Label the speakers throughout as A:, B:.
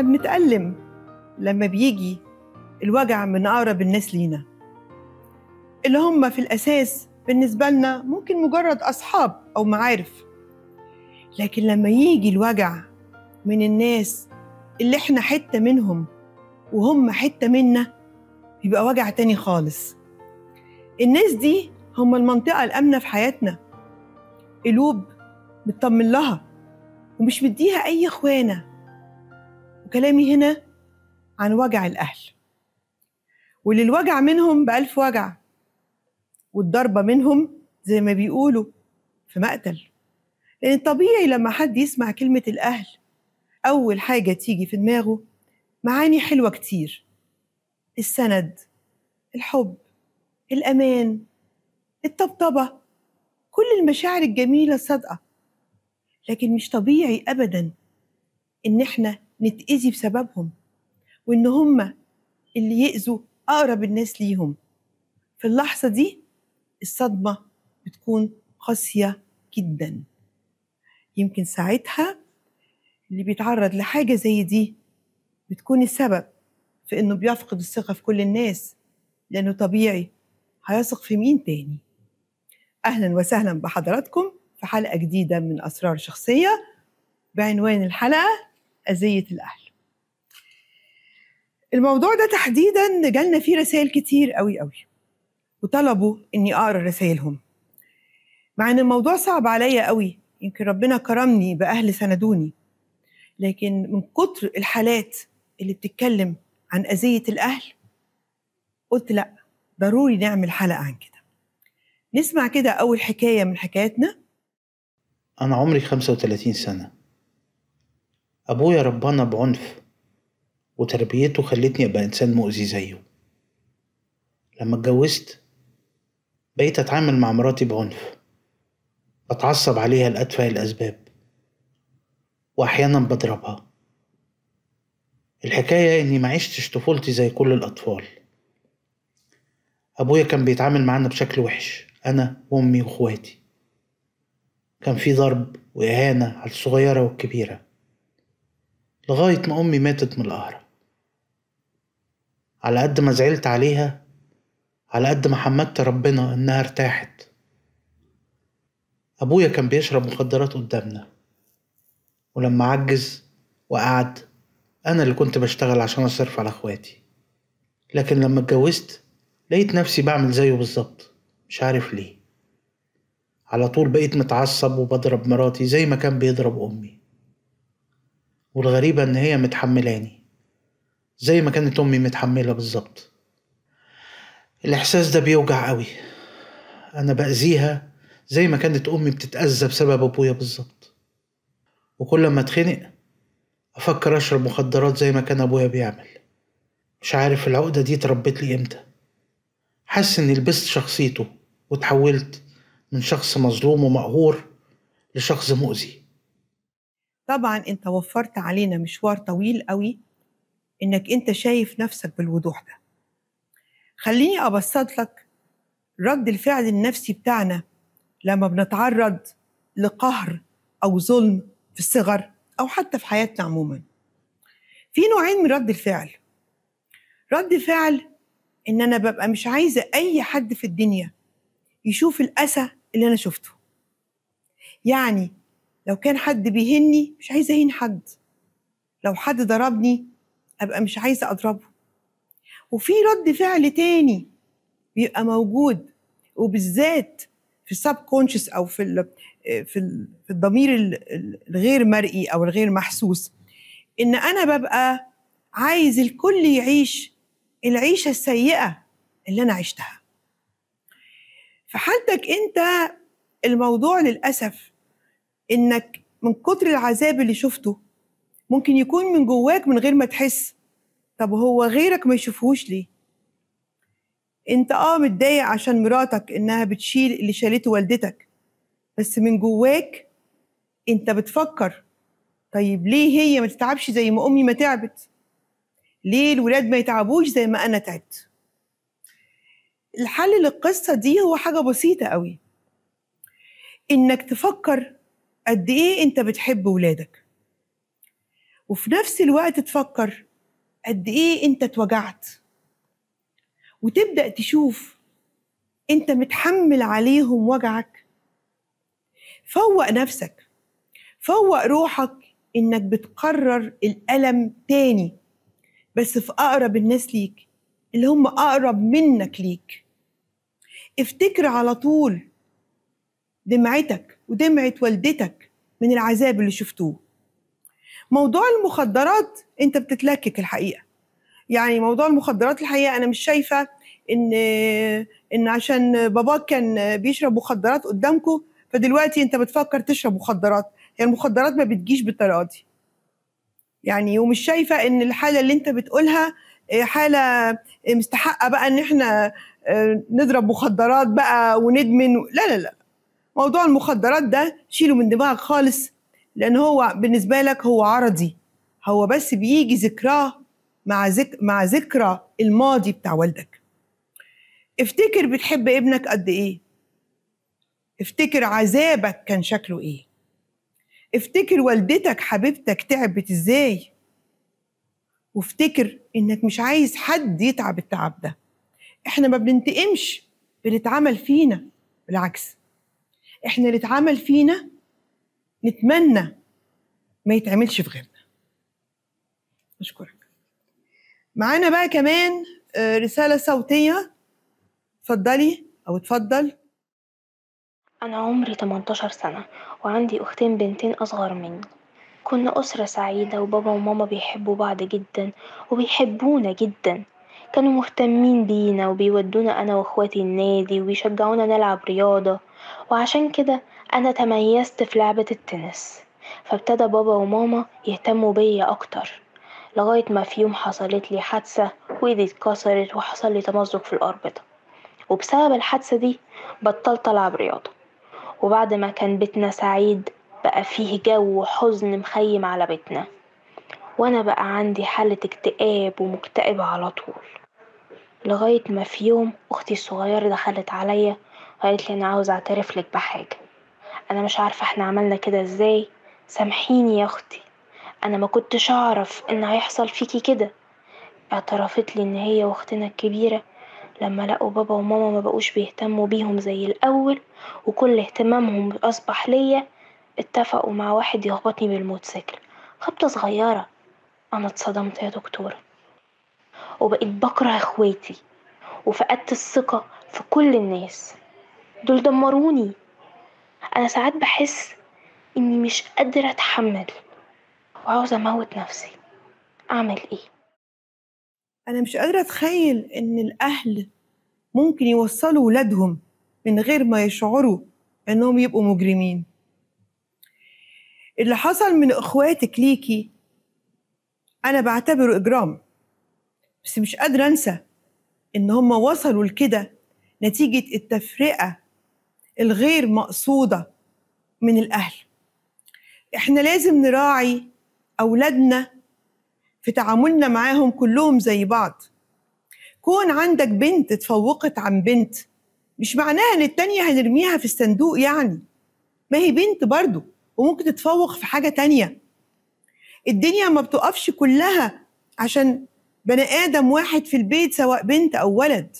A: بنتألم لما بيجي الوجع من أقرب الناس لينا، اللي هم في الأساس بالنسبة لنا ممكن مجرد أصحاب أو معارف، لكن لما يجي الوجع من الناس اللي احنا حتة منهم وهم حتة منا بيبقى وجع تاني خالص. الناس دي هم المنطقة الآمنة في حياتنا، قلوب مطمن لها ومش مديها أي خوانة. وكلامي هنا عن وجع الأهل، واللي الوجع منهم بألف وجع، والضربة منهم زي ما بيقولوا في مقتل. لأن طبيعي لما حد يسمع كلمة الأهل أول حاجة تيجي في دماغه معاني حلوة كتير: السند، الحب، الأمان، الطبطبة، كل المشاعر الجميلة الصادقة. لكن مش طبيعي أبداً إن إحنا نتأذي بسببهم، وإن هم اللي يأذوا أقرب الناس ليهم. في اللحظة دي الصدمة بتكون قاسية جداً. يمكن ساعتها اللي بيتعرض لحاجة زي دي بتكون السبب في إنه بيفقد الثقة في كل الناس، لأنه طبيعي هيثق في مين تاني؟ أهلاً وسهلاً بحضراتكم في حلقة جديدة من أسرار شخصية، بعنوان الحلقة أذية الأهل. الموضوع ده تحديداً جالنا فيه رسائل كتير قوي قوي، وطلبوا إني أقرأ رسائلهم، مع إن الموضوع صعب عليا قوي. يمكن ربنا كرمني بأهل سندوني، لكن من كتر الحالات اللي بتتكلم عن أذية الأهل قلت لأ، ضروري نعمل حلقة عن كده. نسمع كده أول حكاية من حكاياتنا.
B: أنا عمري 35 سنة. أبويا ربانا بعنف، وتربيته خلتني أبقى إنسان مؤذي زيه. لما اتجوزت بقيت أتعامل مع مراتي بعنف، بتعصب عليها لأتفه الأسباب، وأحيانا بضربها. الحكاية إني ما عشتش طفولتي زي كل الأطفال. أبويا كان بيتعامل معانا بشكل وحش، أنا وأمي وإخواتي. كان في ضرب وإهانة على الصغيرة والكبيرة، لغاية ما أمي ماتت من القهرة. على قد ما زعلت عليها، على قد ما حمدت ربنا إنها ارتاحت. أبويا كان بيشرب مخدرات قدامنا، ولما عجز وقعد أنا اللي كنت بشتغل عشان أصرف على إخواتي. لكن لما اتجوزت لقيت نفسي بعمل زيه بالظبط، مش عارف ليه. على طول بقيت متعصب وبضرب مراتي زي ما كان بيضرب أمي. والغريبة إن هي متحملاني زي ما كانت أمي متحملة بالظبط. الإحساس ده بيوجع قوي. أنا بأذيها زي ما كانت أمي بتتأذى بسبب أبويا بالظبط. وكل ما اتخنق أفكر أشرب مخدرات زي ما كان أبويا بيعمل. مش عارف العقدة دي اتربت لي إمتى. حاسس إني لبست شخصيته وتحولت من شخص مظلوم ومقهور لشخص مؤذي.
A: طبعا انت وفرت علينا مشوار طويل قوي انك انت شايف نفسك بالوضوح ده. خليني ابسط لك رد الفعل النفسي بتاعنا لما بنتعرض لقهر او ظلم في الصغر او حتى في حياتنا عموما. في نوعين من رد الفعل. رد فعل ان انا ببقى مش عايزه اي حد في الدنيا يشوف الاسى اللي انا شفته. يعني لو كان حد بيهني مش عايزه اهين حد، لو حد ضربني ابقى مش عايزه اضربه. وفي رد فعل تاني بيبقى موجود، وبالذات في ال subconscious او في الضمير الغير مرئي او الغير محسوس، ان انا ببقى عايز الكل يعيش العيشة السيئة اللي انا عشتها. في حالتك انت الموضوع للاسف انك من كتر العذاب اللي شفته ممكن يكون من جواك من غير ما تحس، طب هو غيرك ما يشوفهوش ليه؟ انت متضايق عشان مراتك انها بتشيل اللي شالته والدتك، بس من جواك انت بتفكر طيب ليه هي ما تتعبش زي ما امي ما تعبت؟ ليه الولاد ما يتعبوش زي ما انا تعبت؟ الحل للقصة دي هو حاجة بسيطة قوي، انك تفكر قد ايه انت بتحب ولادك، وفي نفس الوقت تفكر قد إيه أنت اتوجعت، وتبدأ تشوف أنت متحمل عليهم وجعك. فوق نفسك، فوق روحك إنك بتقرر الألم تاني، بس في أقرب الناس ليك، اللي هم أقرب منك ليك. افتكر على طول دمعتك ودمعة والدتك من العذاب اللي شفتوه. موضوع المخدرات انت بتتلكك الحقيقة، يعني موضوع المخدرات الحقيقة أنا مش شايفة إن عشان باباك كان بيشرب مخدرات قدامكم فدلوقتي انت بتفكر تشرب مخدرات. هي المخدرات ما بتجيش بالطريقة دي يعني، ومش شايفة إن الحالة اللي انت بتقولها حالة مستحقة بقى إن احنا نضرب مخدرات بقى وندمن. لا لا لا، موضوع المخدرات ده شيله من دماغك خالص، لأن هو بالنسبة لك هو عرضي، هو بس بيجي ذكراه مع ذكرى الماضي بتاع والدك. افتكر بتحب ابنك قد إيه، افتكر عذابك كان شكله إيه، افتكر والدتك حبيبتك تعبت إزاي، وافتكر إنك مش عايز حد يتعب التعب ده. إحنا ما بننتقمش باللي اتعمل فينا، بالعكس إحنا اللي اتعمل فينا نتمنى ما يتعملش في غيرنا. أشكرك. معانا بقى كمان رسالة صوتية، اتفضلي أو اتفضل.
C: أنا عمري 18 سنة وعندي أختين بنتين أصغر مني. كنا أسرة سعيدة، وبابا وماما بيحبوا بعض جدا وبيحبونا جدا. كانوا مهتمين بينا وبيودونا أنا وأخواتي النادي وبيشجعونا نلعب رياضة، وعشان كده أنا تميزت في لعبة التنس. فابتدى بابا وماما يهتموا بيا أكتر، لغاية ما في يوم حصلت لي حادثة وإيدي اتكسرت وحصل لي تمزق في الأربطة، وبسبب الحادثة دي بطلت ألعب رياضة. وبعد ما كان بيتنا سعيد بقى فيه جو حزن مخيم على بيتنا، وأنا بقى عندي حالة اكتئاب ومكتئبة على طول. لغاية ما في يوم أختي الصغيرة دخلت عليا وقالت لي أنا عاوزة أعترف لك بحاجة، أنا مش عارفة احنا عملنا كده ازاي، سامحيني يا أختي، أنا ما كنتش أعرف إن هيحصل فيكي كده. اعترفت لي إن هي وأختنا الكبيرة لما لقوا بابا وماما ما بقوش بيهتموا بيهم زي الأول وكل اهتمامهم أصبح ليا، اتفقوا مع واحد يخبطني بالموتوسيكل خبطة صغيرة. أنا اتصدمت يا دكتورة، وبقيت بكره اخواتي وفقدت الثقة في كل الناس، دول دمروني. أنا ساعات بحس إني مش قادرة أتحمل وعاوزة أموت نفسي، أعمل إيه؟
A: أنا مش قادرة أتخيل إن الأهل ممكن يوصلوا ولادهم من غير ما يشعروا إنهم يبقوا مجرمين. اللي حصل من إخواتك ليكي أنا بعتبره إجرام، بس مش قادرة أنسى إن هم وصلوا لكده نتيجة التفرقة الغير مقصودة من الأهل. إحنا لازم نراعي أولادنا في تعاملنا معاهم كلهم زي بعض. كون عندك بنت اتفوقت عن بنت مش معناها إن التانية هنرميها في الصندوق، يعني ما هي بنت برضو وممكن تتفوق في حاجة تانية. الدنيا ما بتقفش كلها عشان بني آدم واحد في البيت سواء بنت أو ولد.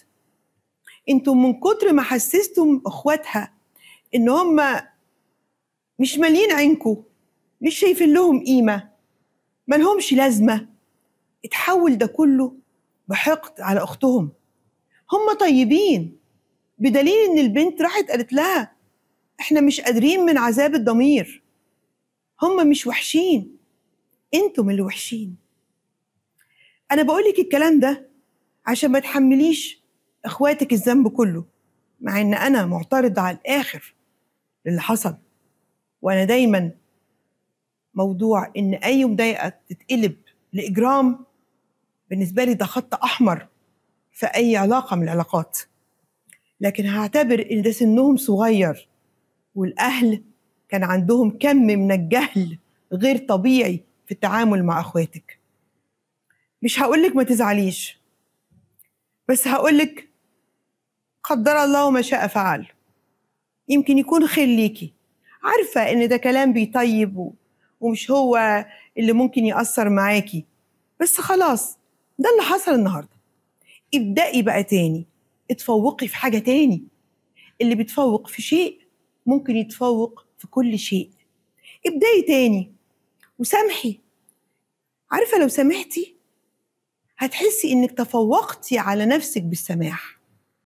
A: انتم من كتر ما حسستم اخواتها ان هم مش مالين عينكم، مش شايفين لهم قيمة، مالهمش لازمة، اتحول ده كله بحقد على اختهم. هم طيبين بدليل ان البنت راحت قالت لها احنا مش قادرين من عذاب الضمير. هم مش وحشين، انتم اللي وحشين. انا بقولك الكلام ده عشان ما تحمليش اخواتك الذنب كله، مع ان انا معترضة على الاخر للي حصل. وانا دايما موضوع ان اي مضايقة تتقلب لاجرام بالنسبة لي ده خط احمر في اي علاقة من العلاقات، لكن هعتبر ان ده سنهم صغير والاهل كان عندهم كم من الجهل غير طبيعي في التعامل مع اخواتك. مش هقولك ما تزعليش، بس هقولك قدر الله ما شاء فعل، يمكن يكون خير ليكي. عارفة إن ده كلام بيطيب ومش هو اللي ممكن يأثر معاكي، بس خلاص ده اللي حصل النهاردة. ابدأي بقى تاني، اتفوقي في حاجة تاني. اللي بيتفوق في شيء ممكن يتفوق في كل شيء. ابدأي تاني وسامحي. عارفة لو سامحتي هتحسي إنك تفوقتي على نفسك بالسماح.